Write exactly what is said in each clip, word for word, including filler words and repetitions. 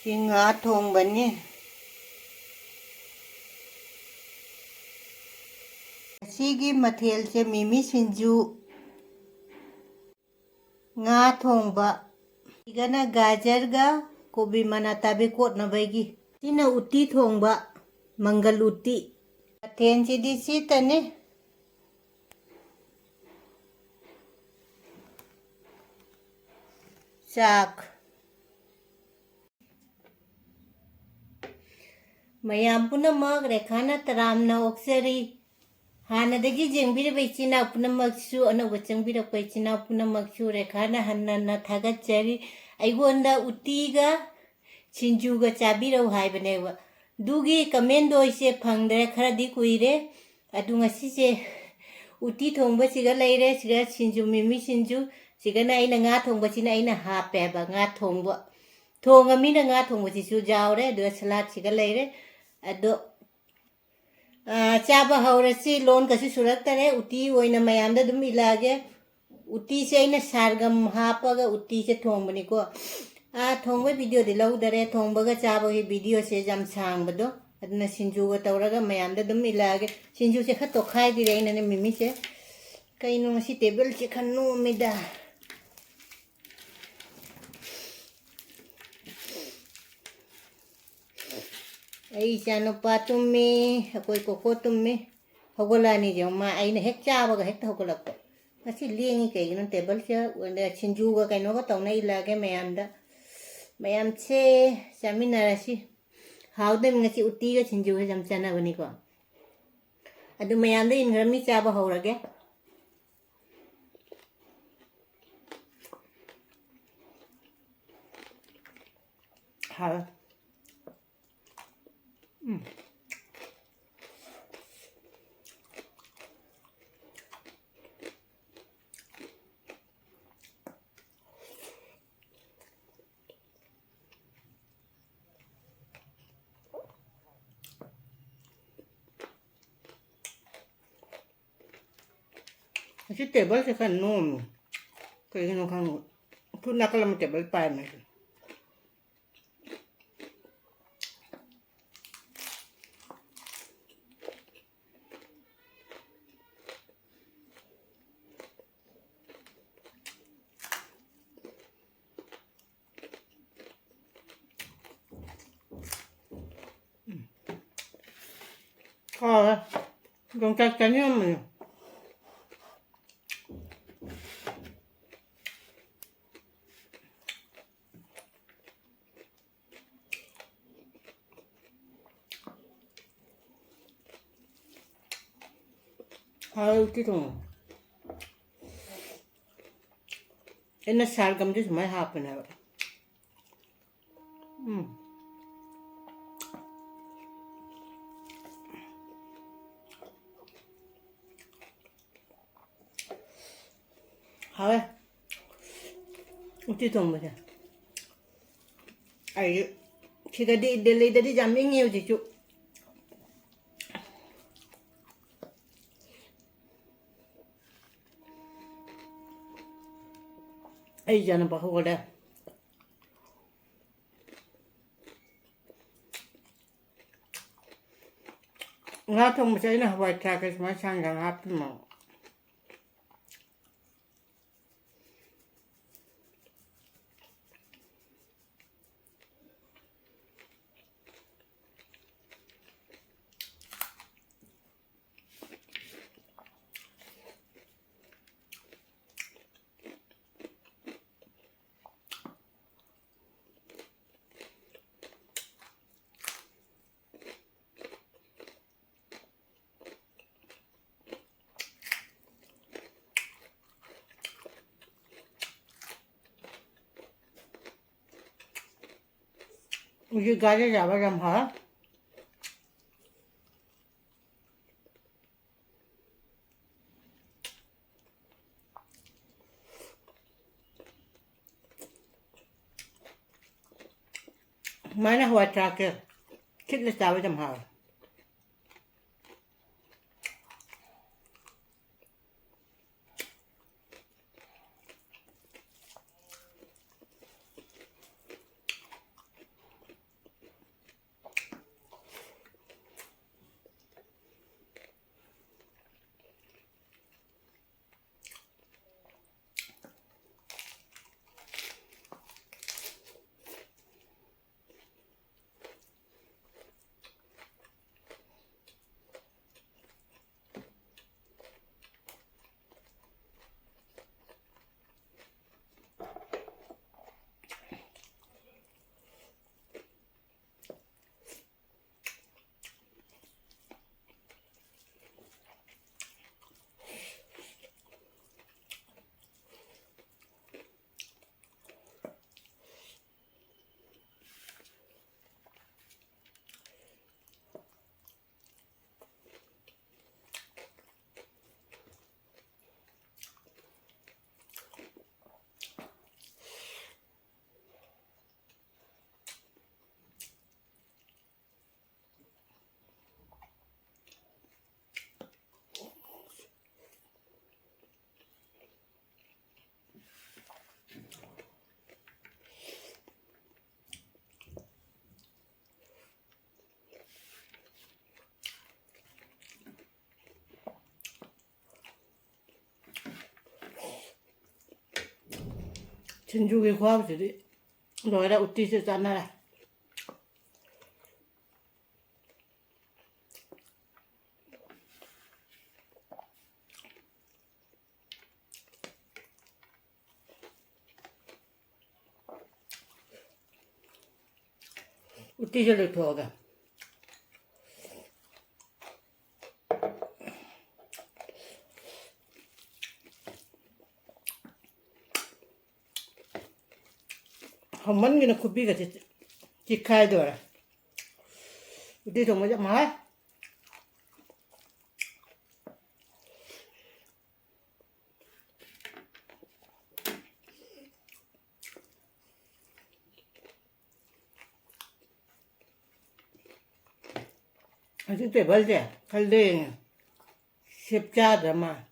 ꯁꯤ ꯉꯥ ꯊꯣꯡꯕꯅꯤ꯫ ꯉꯁꯤꯒꯤ ꯃꯊꯦꯜꯁꯦ ꯃꯤꯃꯤ ꯁꯤꯡꯖꯨ, ꯉꯥ ꯊꯣꯡꯕ, ꯁꯤꯒꯅ ꯒꯥꯖꯔꯒ ꯀꯣꯕꯤ ꯃꯅꯥ ꯇꯥꯕꯤ ꯀꯣꯠꯅꯕꯒꯤ, ꯁꯤꯅ ꯎꯇꯤ ꯊꯣꯡꯕ, ꯃꯪꯒꯜ ꯎꯇꯤ꯫ ꯃꯊꯦꯜꯁꯤꯗꯤ ꯁꯤꯇꯅꯤ꯫ ꯆꯥꯛ꯫ ꯃꯌꯥꯝ ꯄꯨꯝꯅꯃꯛ ꯔꯦꯈꯥꯅ ꯇꯔꯥꯝꯅ ꯑꯣꯛꯆꯔꯤ꯫ ꯍꯥꯟꯅꯗꯒꯤ ꯌꯦꯡꯕꯤꯔꯕ ꯏꯆꯤꯟ ꯏꯅꯥꯎ ꯄꯨꯝꯅꯃꯛꯁꯨ, ꯑꯅꯧꯕ ꯆꯪꯕꯤꯔꯛꯄ ꯏꯆꯤꯟ ꯏꯅꯥꯎ ꯄꯨꯝꯅꯃꯛꯁꯨ ꯔꯦꯈꯥꯅ ꯍꯟꯅ ꯍꯟꯅ ꯊꯥꯒꯠꯆꯔꯤ꯫ ꯑꯩꯉꯣꯟꯗ ꯎꯇꯤꯒ ꯁꯤꯡꯖꯨꯒ ꯆꯥꯕꯤꯔꯧ ꯍꯥꯏꯕꯅꯦꯕ꯫ ꯑꯗꯨꯒꯤ comment ꯗꯣ ꯑꯩꯁꯦ ꯐꯪꯗ꯭ꯔꯦ, ꯈꯔꯗꯤ ꯀꯨꯏꯔꯦ꯫ ꯑꯗꯨ ꯉꯁꯤꯁꯦ ꯎꯇꯤ ꯊꯣꯡꯕꯁꯤꯒ ꯂꯩꯔꯦ, ꯁꯤꯒ ꯁꯤꯡꯖꯨ, ꯃꯤꯃꯤ ꯁꯤꯡꯖꯨ, ꯁꯤꯒꯅ ꯑꯩꯅ ꯉꯥ ꯊꯣꯡꯕꯁꯤꯅ ꯑꯩꯅ ꯍꯥꯞꯄꯦꯕ, ꯉꯥ ꯊꯣꯡꯕ꯫ ꯊꯣꯡꯉꯃꯤꯅ ꯉꯥ ꯊꯣꯡꯕꯁꯤꯁꯨ ꯌꯥꯎꯔꯦ, ꯑꯗꯨꯒ salad ꯁꯤꯒ ꯂꯩꯔꯦ꯫ ꯑꯗꯣ, ꯑꯥ, ꯆꯥꯕ ꯍꯧꯔꯁꯤ꯫ ꯂꯣꯟ ꯀꯩꯁꯨ ꯁꯨꯔꯛꯇꯔꯦ, ꯎꯇꯤ ꯑꯣꯏꯅ ꯃꯌꯥꯝꯗ ꯑꯗꯨꯝ ꯏꯜꯂꯛꯑꯒꯦ꯫ ꯎꯇꯤꯁꯦ ꯑꯩꯅ ꯁꯥꯔꯒꯝ ꯍꯥꯞꯄꯒ ꯎꯇꯤꯁꯦ ꯊꯣꯡꯕꯅꯤꯀꯣ꯫ ꯑꯥ, ꯊꯣꯡꯕꯒꯤ video ꯗꯤ ꯂꯧꯗꯔꯦ, ꯊꯣꯡꯕꯒ ꯆꯥꯕꯒꯤ video ꯁꯦ ꯌꯥꯝ ꯁꯥꯡꯕꯗꯣ, ꯑꯗꯨꯅ ꯁꯤꯡꯖꯨꯒ ꯇꯧꯔꯒ ꯃꯌꯥꯝꯗ ꯑꯗꯨꯝ ꯏꯜꯂꯛꯑꯒꯦ꯫ ꯁꯤꯡꯖꯨꯁꯦ ꯈꯔ ꯇꯣꯠꯈꯥꯏꯕꯤꯔꯦ ꯑꯩꯅꯅꯦ ꯃꯤꯃꯤꯁꯦ꯫ ꯀꯩꯅꯣ ꯉꯁꯤ table ꯁꯦ ꯈꯔ ꯅꯣꯝꯃꯤꯗ꯫ ꯑꯩ ꯏꯆꯥꯅꯨꯄꯥ ꯇꯨꯝꯃꯤ, ꯑꯩꯈꯣꯏ ꯀꯣꯀꯣ ꯇꯨꯝꯃꯤ꯫ ꯍꯧꯒꯠꯂꯛꯑꯅꯤ ꯌꯦꯡꯉꯨ, ꯃꯥ ꯑꯩꯅ ꯍꯦꯛ ꯆꯥꯕꯒ ꯍꯦꯛꯇ ꯍꯧꯒꯠꯂꯛꯄ꯫ ꯉꯁꯤ ꯂꯦꯡꯉꯤ ꯀꯩꯒꯤꯅꯣ? Table ꯁꯦ ꯁꯤꯡꯖꯨꯒ ꯀꯩꯅꯣꯒ ꯇꯧꯅ ꯏꯜꯂꯛꯑꯒꯦ ꯃꯌꯥꯝꯗ꯫ ꯃꯌꯥꯝꯁꯦ ꯆꯥꯃꯤꯟꯅꯔꯁꯤ꯫ ꯍꯥꯎꯗꯣꯏꯅꯤ ꯉꯁꯤ ꯎꯇꯤꯒ ꯁꯤꯡꯖꯨꯒ ꯌꯥꯝ ꯆꯥꯅꯕꯅꯤꯀꯣ꯫ ꯑꯗꯨ ꯃꯌꯥꯝꯗ ꯏꯟꯈ꯭ꯔꯃꯤ, ꯆꯥꯕ ꯍꯧꯔꯒꯦ꯫ ꯍꯥꯎꯋꯦ꯫ ꯎꯝ꯫ ꯑꯁꯤ table ꯁꯦ ꯈꯔ ꯅꯣꯝꯃꯤ꯫ ꯀꯩꯒꯤꯅꯣ ꯈꯪꯗꯦ꯫ ꯐꯨꯠ ꯅꯥꯀꯜ ꯑꯃ table ꯄꯥꯏꯕꯅꯦ꯫ ꯍꯥꯎꯋꯦ꯫ ꯌꯣꯡꯆꯥꯛ ꯆꯥꯅꯤꯡꯉꯝꯕꯅꯦ꯫ ꯍꯥꯎꯋꯦ ꯎꯇꯤ ꯊꯣꯡꯕ꯫ ꯑꯩꯅ ꯁꯥꯔꯒꯝꯗꯤ ꯁꯨꯃꯥꯏꯅ ꯍꯥꯞꯄꯅꯦꯕ꯫ ꯎꯝ꯫ ꯍꯥꯎꯋꯦ꯫ ꯎꯇꯤ ꯊꯣꯡꯕꯁꯦ꯫ ꯑꯩ ꯁꯤꯗꯗꯤ, ꯗꯦꯜꯂꯤꯗꯗꯤ ꯌꯥꯝ ꯏꯪꯉꯤ ꯍꯧꯖꯤꯛꯁꯨ꯫ ꯑꯩ ꯏꯆꯥꯅꯨꯄꯥ ꯍꯧꯒꯠꯂꯦ꯫ ꯉꯥ ꯊꯣꯡꯕꯁꯦ ꯑꯩꯅ ꯍꯋꯥꯏ ꯊ꯭ꯔꯥꯛꯀ ꯁꯨꯃꯥꯏꯅ ꯁꯥꯡ ꯁꯥꯡ ꯍꯥꯞꯄꯤꯃꯣ꯫ ꯍꯧꯖꯤꯛ ꯒꯥꯖꯔ ꯆꯥꯕ ꯌꯥꯝ ꯍꯥꯎꯋꯦ꯫ ꯁꯨꯃꯥꯏꯅ ꯍꯋꯥꯏ ꯊ꯭ꯔꯥꯛꯁꯦ ꯊꯤꯠꯂ ꯆꯥꯕ ꯌꯥꯝ ꯍꯥꯎꯋꯦ꯫ ꯁꯤꯡꯖꯨꯒꯤ ꯈꯨꯍꯥꯎꯁꯤꯗꯤ ꯂꯣꯏꯔꯦ, ꯎꯇꯤꯁꯨ ꯆꯥꯅꯔꯦ꯫ ꯎꯇꯤꯁꯦ ꯂꯣꯏꯊꯣꯛꯑꯒ꯫ ꯍꯥꯎꯃꯟꯒꯤꯅ ꯈꯨꯕꯤꯒꯁꯦ ꯆꯤꯛꯈꯥꯏꯗꯣꯔꯦ꯫ ꯎꯇꯤ ꯊꯣꯡꯕꯁꯦ ꯌꯥꯝ ꯍꯥꯎꯋꯦ꯫ ꯍꯧꯖꯤꯛ ꯇꯦꯕꯜꯁꯦ ꯈꯔ ꯂꯦꯡꯉꯦ꯫ ꯁꯦꯞ ꯆꯥꯗ꯭ꯔ ꯃꯥꯜꯂꯦ꯫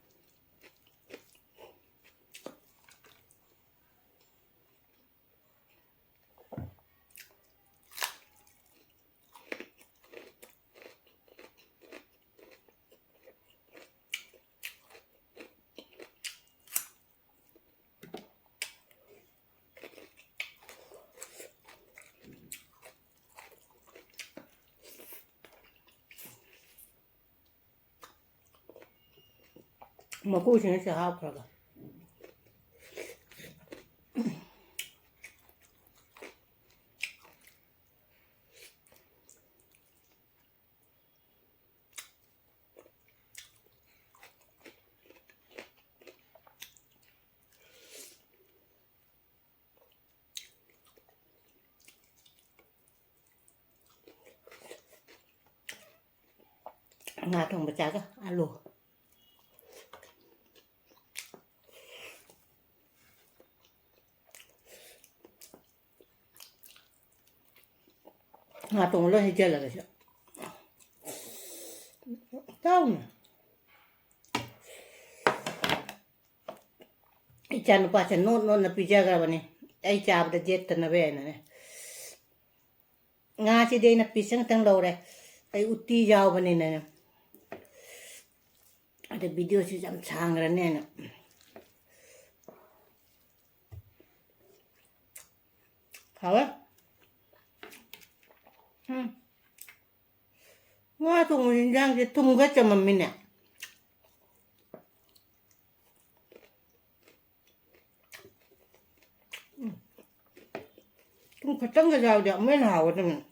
ꯃꯀꯨꯁꯤꯅ ꯁꯤ ꯍꯥꯞꯈ꯭ꯔꯒ꯫ ꯉꯥ ꯊꯣꯡꯕ ꯆꯥꯒ ꯑꯂꯨ꯫ ꯉꯥ ꯊꯣꯡꯕ ꯂꯣꯏ ꯍꯩꯖꯤꯜꯂꯒꯦ ꯁꯤ꯫ ꯆꯥꯎꯅꯦ꯫ ꯏꯆꯥ ꯅꯨꯄꯥꯁꯦ ꯅꯣꯠ ꯅꯣꯠꯅ ꯄꯤꯖꯈ꯭ꯔꯕꯅꯤ, ꯑꯩ ꯆꯥꯕꯗ ꯌꯦꯠꯇꯅꯕ ꯍꯥꯏꯅꯅꯦ꯫ ꯉꯥꯁꯤꯗꯤ ꯑꯩꯅ ꯄꯤꯁ ꯑꯃꯇꯪ ꯂꯧꯔꯦ, ꯑꯩ ꯎꯇꯤ ꯌꯥꯎꯕꯅꯤꯅꯅꯦ꯫ ꯑꯗ ꯚꯤꯗꯤꯑꯣꯁꯤꯁꯨ ꯌꯥꯝ ꯁꯥꯡꯈ꯭ꯔꯅꯦꯅ꯫ ꯍꯥꯎꯋꯦ꯫ ꯎꯝ꯫ ꯉꯥ ꯊꯣꯡꯕ ꯌꯦꯟꯖꯥꯡꯁꯦ ꯊꯨꯝ ꯈꯔ ꯆꯝꯃꯝꯃꯤꯅꯦ꯫ ꯎꯝ꯫ ꯊꯨꯝ ꯈꯤꯇꯪꯒ ꯌꯥꯎꯔꯗꯤ ꯑꯃꯨꯛ ꯍꯦꯟꯅ ꯍꯥꯎꯒꯗꯕꯅꯤ꯫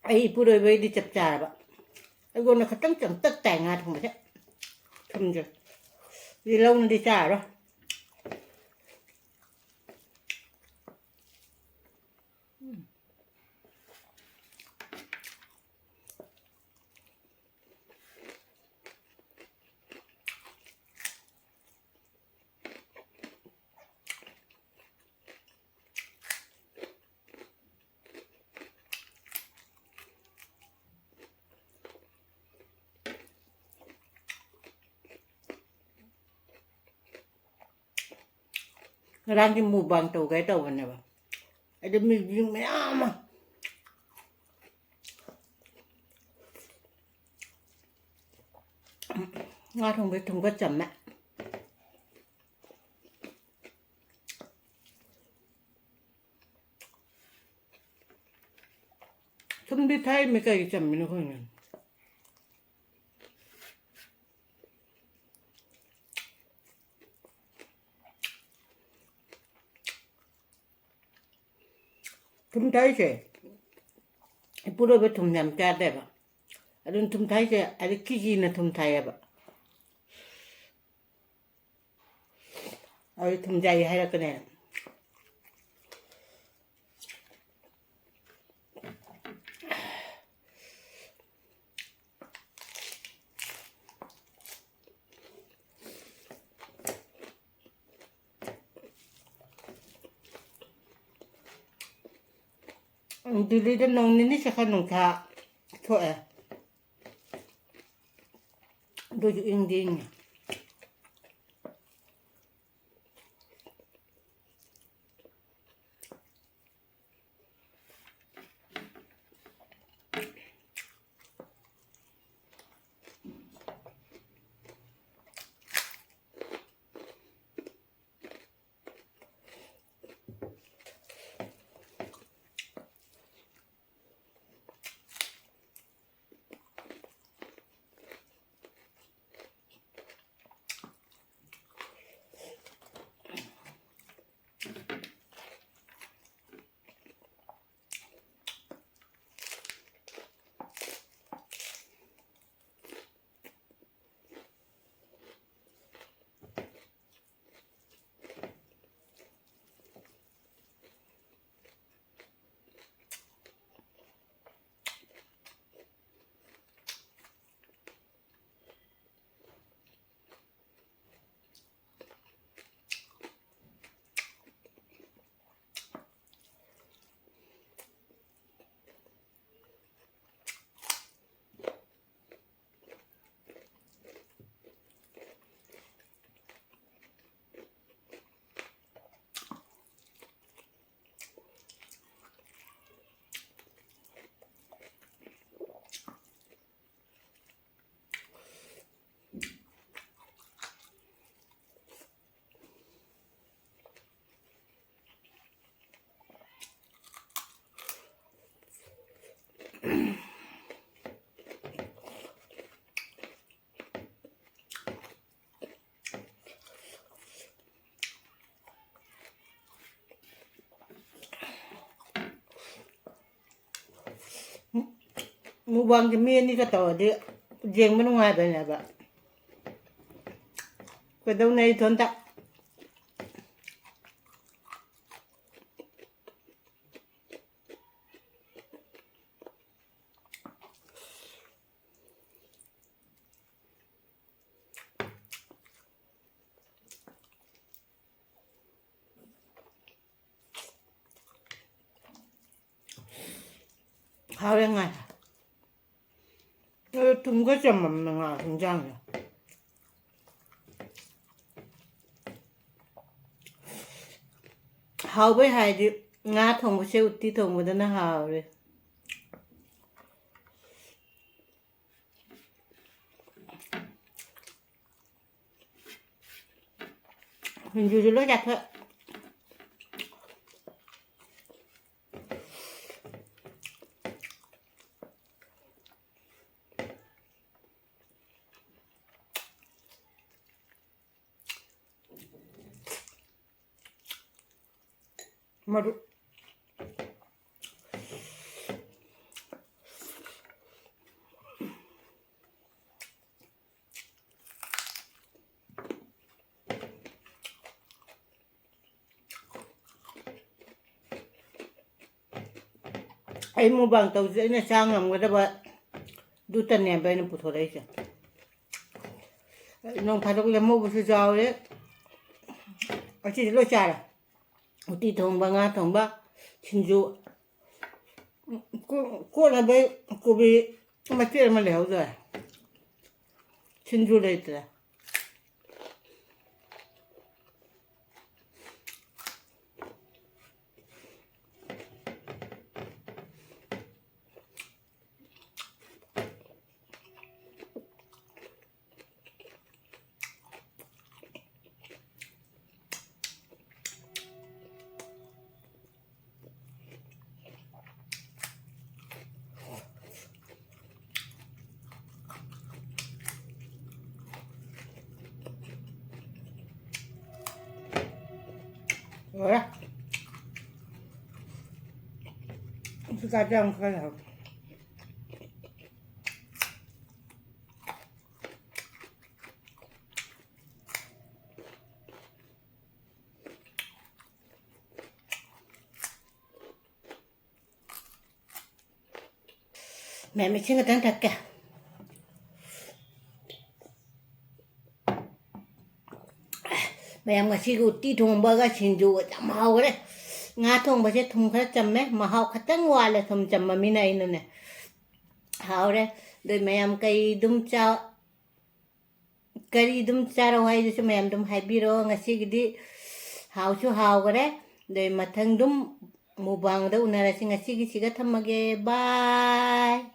ꯑꯩ ꯏꯄꯨꯔꯣꯏꯕꯩꯗꯤ ꯆꯞ ꯆꯥꯔꯕ꯫ ꯑꯩꯉꯣꯟꯗ ꯈꯤꯇꯪ ꯆꯝꯇꯛ ꯇꯥꯏ ꯉꯥ ꯊꯣꯡꯕꯁꯦ꯫ ꯊꯨꯝꯁꯦ꯫ ꯁꯤ ꯂꯧꯅꯗꯤ ꯆꯥꯔꯣꯏ꯫ ꯉꯔꯥꯡꯒꯤ mukbang ꯇꯧꯒꯦ ꯇꯧꯕꯅꯦꯕ꯫ ꯑꯗꯨ ꯃꯤ, ꯃꯤ ꯃꯌꯥꯝ ꯑꯃ꯫ ꯉꯥ ꯊꯣꯡꯕ ꯊꯨꯝꯒ ꯆꯝꯃꯦ꯫ ꯊꯨꯝꯗꯤ ꯊꯥꯏꯃꯤ ꯀꯩꯒꯤ ꯆꯝꯃꯤꯅꯣ ꯈꯪꯗꯦ꯫ ꯊꯨꯝ ꯊꯥꯛꯏꯁꯦ ꯏꯄꯨꯔꯣꯏꯕ ꯊꯨꯝ ꯌꯥꯝ ꯆꯥꯗꯦꯕ꯫ ꯑꯗꯨꯅ ꯊꯨꯝ ꯊꯥꯛꯏꯁꯦ ꯑꯗꯩ ꯀꯤꯖꯤꯅ ꯊꯨꯝ ꯊꯥꯛꯑꯦꯕ꯫ ꯑꯗꯨ ꯊꯨꯝ ꯆꯥꯏ ꯍꯥꯏꯔꯛꯀꯅꯦ꯫ ꯗꯤꯜꯂꯤꯗ ꯅꯣꯡ ꯅꯤꯅꯤ ꯆꯠꯈ꯭ꯔ ꯅꯨꯡꯁꯥ ꯊꯣꯛꯑꯦ꯫ ꯑꯗꯨꯁꯨ ꯏꯪꯗꯤ ꯏꯪꯉꯤ꯫ ꯃꯨꯛꯕꯥꯡꯁꯦ ꯃꯤ ꯑꯅꯤꯒ ꯇꯧꯔꯗꯤ ꯌꯦꯡꯕ ꯅꯨꯡꯉꯥꯏꯕꯅꯦꯕ꯫ ꯀꯩꯗꯧꯅꯤ ꯏꯊꯣꯟꯇ꯫ ꯍꯥꯎꯔꯦ ꯉꯥ꯫ ꯑꯗꯣ ꯊꯨꯝ ꯈꯔ ꯆꯝꯃꯝꯃꯦ ꯉꯥ ꯍꯤꯟꯖꯥꯡꯁꯦ꯫ ꯍꯥꯎꯕꯩ ꯍꯥꯏꯗꯤ ꯉꯥ ꯊꯣꯡꯕꯁꯦ ꯎꯇꯤ ꯊꯣꯡꯕꯗꯅ ꯍꯥꯎꯔꯦ꯫ ꯁꯤꯡꯖꯨꯁꯨ ꯂꯣꯏ ꯆꯥꯊꯣꯛ꯫ ꯃꯔꯨ꯫ ꯑꯩ ꯃꯨꯛꯕꯥꯡ ꯇꯧꯁꯦ, ꯑꯩꯅ ꯆꯥ ꯉꯝꯒꯗꯕ ꯑꯗꯨꯇꯅꯦꯕ ꯑꯩꯅ ꯄꯨꯊꯣꯔꯛꯏꯁꯦ꯫ ꯅꯣꯡ ꯐꯥꯗꯣꯛ ꯂꯦꯝꯍꯧꯕꯁꯨ ꯌꯥꯎꯔꯦ꯫ ꯑꯁꯤꯗꯤ ꯂꯣꯏ ꯆꯥꯔꯦ꯫ ꯎꯇꯤ ꯊꯣꯡꯕ, ꯉꯥ ꯊꯣꯡꯕ, ꯁꯤꯡꯖꯨ꯫ ꯀꯣ-, ꯀꯣꯠꯅꯕ ꯀꯣꯕꯤ ꯃꯆꯦꯠ ꯑꯃ ꯂꯩꯍꯧꯗ꯭ꯔꯦ꯫ ꯁꯤꯡꯖꯨ ꯂꯩꯇ꯭ꯔꯦ꯫ ꯂꯣꯏꯔꯦ꯫ ꯁꯤ ꯆꯥꯗꯤ ꯌꯥꯝ ꯈꯔ ꯌꯥꯎꯔꯦ꯫ ꯃꯌꯥꯝ, ꯏꯁꯤꯡ ꯈꯛꯇꯪ ꯊꯛꯀꯦ꯫ ꯃꯌꯥꯝ, ꯉꯁꯤꯒꯤ ꯎꯇꯤ ꯊꯣꯡꯕꯒ ꯁꯤꯡꯖꯨꯒ ꯌꯥꯝ ꯍꯥꯎꯈ꯭ꯔꯦ꯫ ꯉꯥ ꯊꯣꯡꯕꯁꯦ ꯊꯨꯝ ꯈꯔ ꯆꯝꯃꯦ, ꯃꯍꯥꯎ ꯈꯇꯪ ꯋꯥꯠꯂꯦ ꯊꯨꯝ ꯆꯝꯃꯃꯤꯅ ꯑꯩꯅꯅꯦ꯫ ꯍꯥꯎꯔꯦ꯫ ꯑꯗꯨ ꯃꯌꯥꯝ ꯀꯩ ꯑꯗꯨꯝ ꯆꯥ-, ꯀꯔꯤ ꯑꯗꯨꯝ ꯆꯥꯔꯣ ꯍꯥꯏꯗꯨꯁꯨ ꯃꯌꯥꯝ ꯑꯗꯨꯝ ꯍꯥꯏꯕꯤꯔꯣ꯫ ꯉꯁꯤꯒꯤꯗꯤ ꯍꯥꯎꯁꯨ ꯍꯥꯎꯈ꯭ꯔꯦ꯫ ꯑꯗꯩ ꯃꯊꯪ ꯑꯗꯨꯝ ꯃꯨꯛꯕꯥꯡꯗ ꯎꯅꯔꯁꯤ꯫ ꯉꯁꯤꯒꯤꯁꯤꯒ ꯊꯝꯃꯒꯦ꯫ ꯕꯥꯏ꯫